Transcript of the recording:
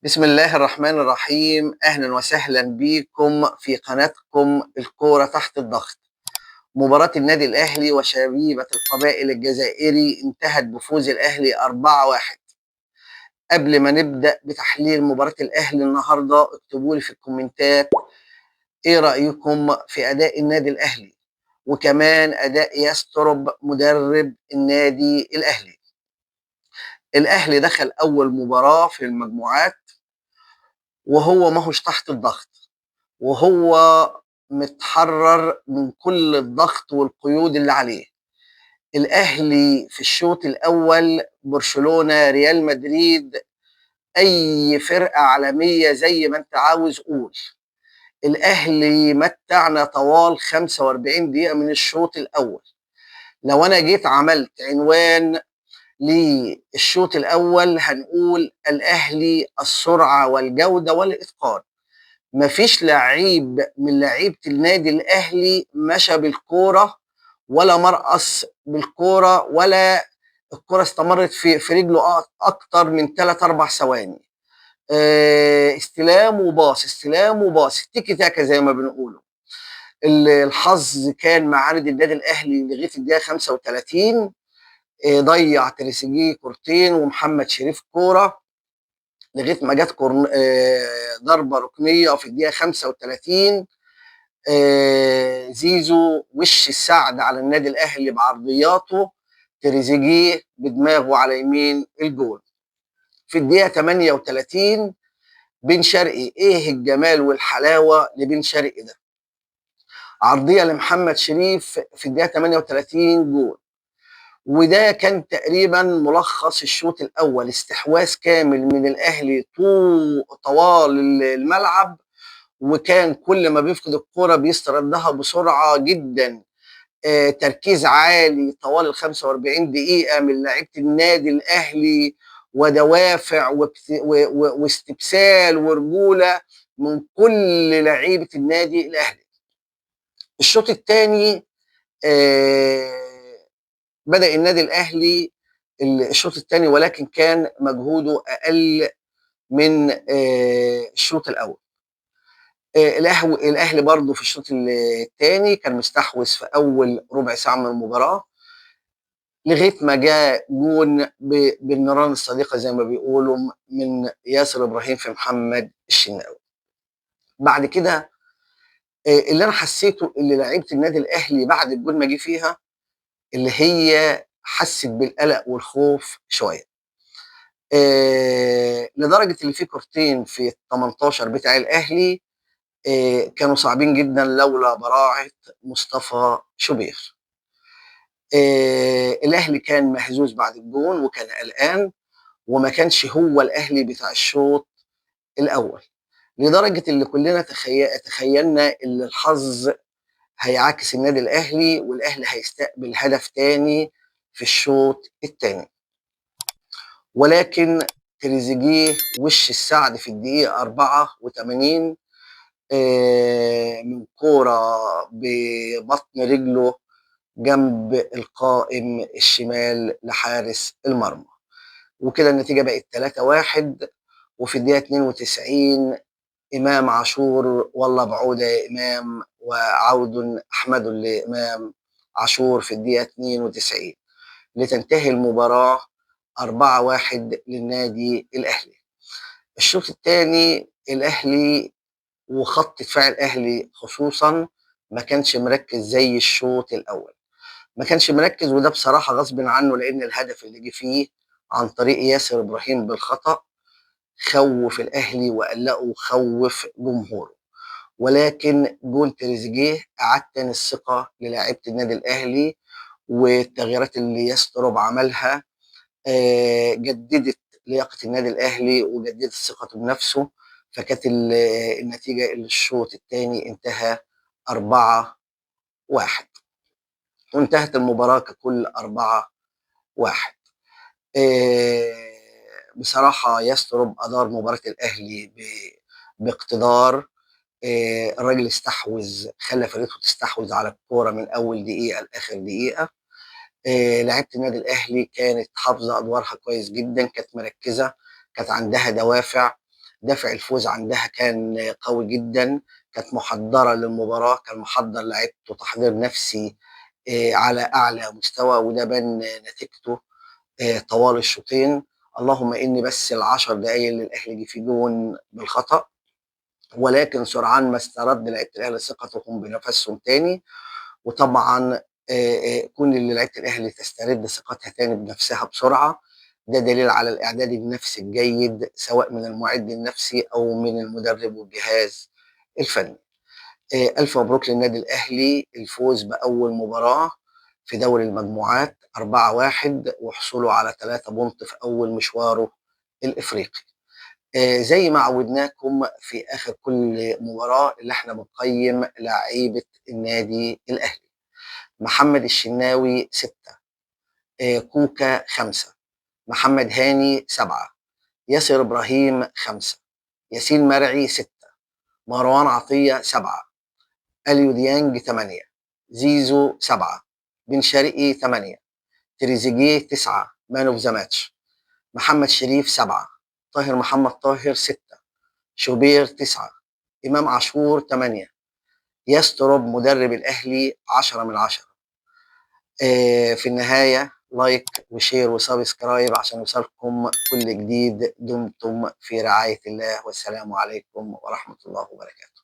بسم الله الرحمن الرحيم. أهلا وسهلا بكم في قناتكم الكورة تحت الضغط. مباراة النادي الأهلي وشبيبة القبائل الجزائري انتهت بفوز الأهلي 4-1. قبل ما نبدأ بتحليل مباراة الأهلي النهاردة، اكتبوا لي في الكومنتات ايه رأيكم في أداء النادي الأهلي، وكمان أداء ياستروب مدرب النادي الأهلي. الأهلي دخل أول مباراة في المجموعات وهو ما هوش تحت الضغط، وهو متحرر من كل الضغط والقيود اللي عليه. الأهلي في الشوط الأول برشلونة، ريال مدريد، أي فرقة عالمية زي ما أنت عاوز قول. الأهلي متعنا طوال 45 دقيقة من الشوط الأول. لو أنا جيت عملت عنوان للشوط الأول هنقول الأهلي السرعة والجودة والإتقان. مفيش لعيب من لعيبة النادي الأهلي مشى بالكورة ولا مرقص بالكورة ولا الكورة استمرت في رجله أكتر من 3-4 ثواني. استلام وباص، استلام وباص، تيكي تاكا زي ما بنقوله. الحظ كان معاند النادي الأهلي لغاية الدقيقة 35. ضيع تريزيجيه كورتين ومحمد شريف كورة لغاية ما جت ضربه ركنيه في الدقيقة 35. زيزو وش السعد على النادي الاهلي بعرضياته، تريزيجيه بدماغه على يمين الجول. في الدقيقة 38 بن شرقي، ايه الجمال والحلاوه لبن شرقي ده، عرضية لمحمد شريف في الدقيقة 38 جول. وده كان تقريبا ملخص الشوط الاول، استحواذ كامل من الاهلي طوال الملعب، وكان كل ما بيفقد الكرة بيستردها بسرعة جدا. تركيز عالي طوال ال 45 دقيقة من لعيبة النادي الاهلي، ودوافع واستبسال ورجولة من كل لعيبة النادي الاهلي. الشوط الثاني بدأ النادي الأهلي الشوط الثاني، ولكن كان مجهوده أقل من الشوط الأول. الأهلي برضه في الشوط الثاني كان مستحوذ في أول ربع ساعة من المباراة لغاية ما جاء جون بالنيران الصديقة زي ما بيقولوا من ياسر إبراهيم في محمد الشناوي. بعد كده اللي أنا حسيته اللي لعيبة النادي الأهلي بعد الجون ما جه فيها اللي هي حست بالقلق والخوف شوية، لدرجة اللي في كورتين في 18 بتاع الاهلي كانوا صعبين جدا لولا براعه مصطفى شوبير. الاهلي كان مهزوز بعد الجون وكان قلقان، وما كانش هو الاهلي بتاع الشوط الاول، لدرجة اللي كلنا تخيلنا ان الحظ هيعاكس النادي الاهلي والاهلي هيستقبل هدف تاني في الشوط الثاني. ولكن تريزيجيه وش السعد في الدقيقة 84 من كورة ببطن رجله جنب القائم الشمال لحارس المرمى، وكده النتيجة بقت 3-1. وفي الدقيقة 92 إمام عاشور، والله بعودة يا إمام، وعود أحمد لإمام عاشور في الدقيقة 92 لتنتهي المباراة 4-1 للنادي الأهلي. الشوط الثاني الأهلي وخط دفاع الأهلي خصوصا ما كانش مركز زي الشوط الأول، ما كانش مركز، وده بصراحة غصب عنه، لأن الهدف اللي جه فيه عن طريق ياسر إبراهيم بالخطأ خوف الأهلي وقلقه وخوف جمهوره. ولكن جون تريزيجيه أعاد تاني الثقة للاعيبة النادي الأهلي، والتغييرات اللي ياستروب عملها جددت لياقة النادي الأهلي وجددت ثقته بنفسه. فكانت النتيجة اللي الشوط الثاني انتهى 4-1، وانتهت المباراة ككل 4-1. بصراحة ياستروب أدار مباراة الأهلي باقتدار. الراجل استحوذ، خلى فرقته تستحوذ على الكورة من أول دقيقة لآخر دقيقة. لعيبة النادي الأهلي كانت حافظة أدوارها كويس جدا، كانت مركزة، كانت عندها دوافع. دافع الفوز عندها كان قوي جدا، كانت محضرة للمباراة، كان محضر لعيبته تحضير نفسي على أعلى مستوى، وده بان نتيجته طوال الشوطين. اللهم إني بس ال10 دقايق اللي الأهلي جه فيه جون بالخطأ، ولكن سرعان ما استرد لعيبة الأهلي ثقتهم بنفسهم تاني. وطبعا كون اللي لعيبة الأهلي تسترد ثقتها تاني بنفسها بسرعة، ده دليل على الإعداد النفسي الجيد سواء من المعد النفسي أو من المدرب والجهاز الفني. ألف مبروك للنادي الأهلي الفوز بأول مباراة في دوري المجموعات 4-1، وحصوله على 3 بونت في أول مشواره الإفريقي. زي ما عودناكم في آخر كل مباراة اللي احنا بنقيم لعيبة النادي الأهلي. محمد الشناوي 6، كوكا 5، محمد هاني 7، ياسر إبراهيم 5، ياسين مرعي 6، مروان عطية 7، أليو ديانج 8، زيزو 7، بن شرقي 8، تريزيجيه 9 man of the match، محمد شريف 7، طاهر محمد طاهر 6، شوبير 9، إمام عاشور 8، ياستروب مدرب الأهلي 10 من 10. في النهاية like و share و subscribe عشان يوصلكم كل جديد. دمتم في رعاية الله، والسلام عليكم ورحمة الله وبركاته.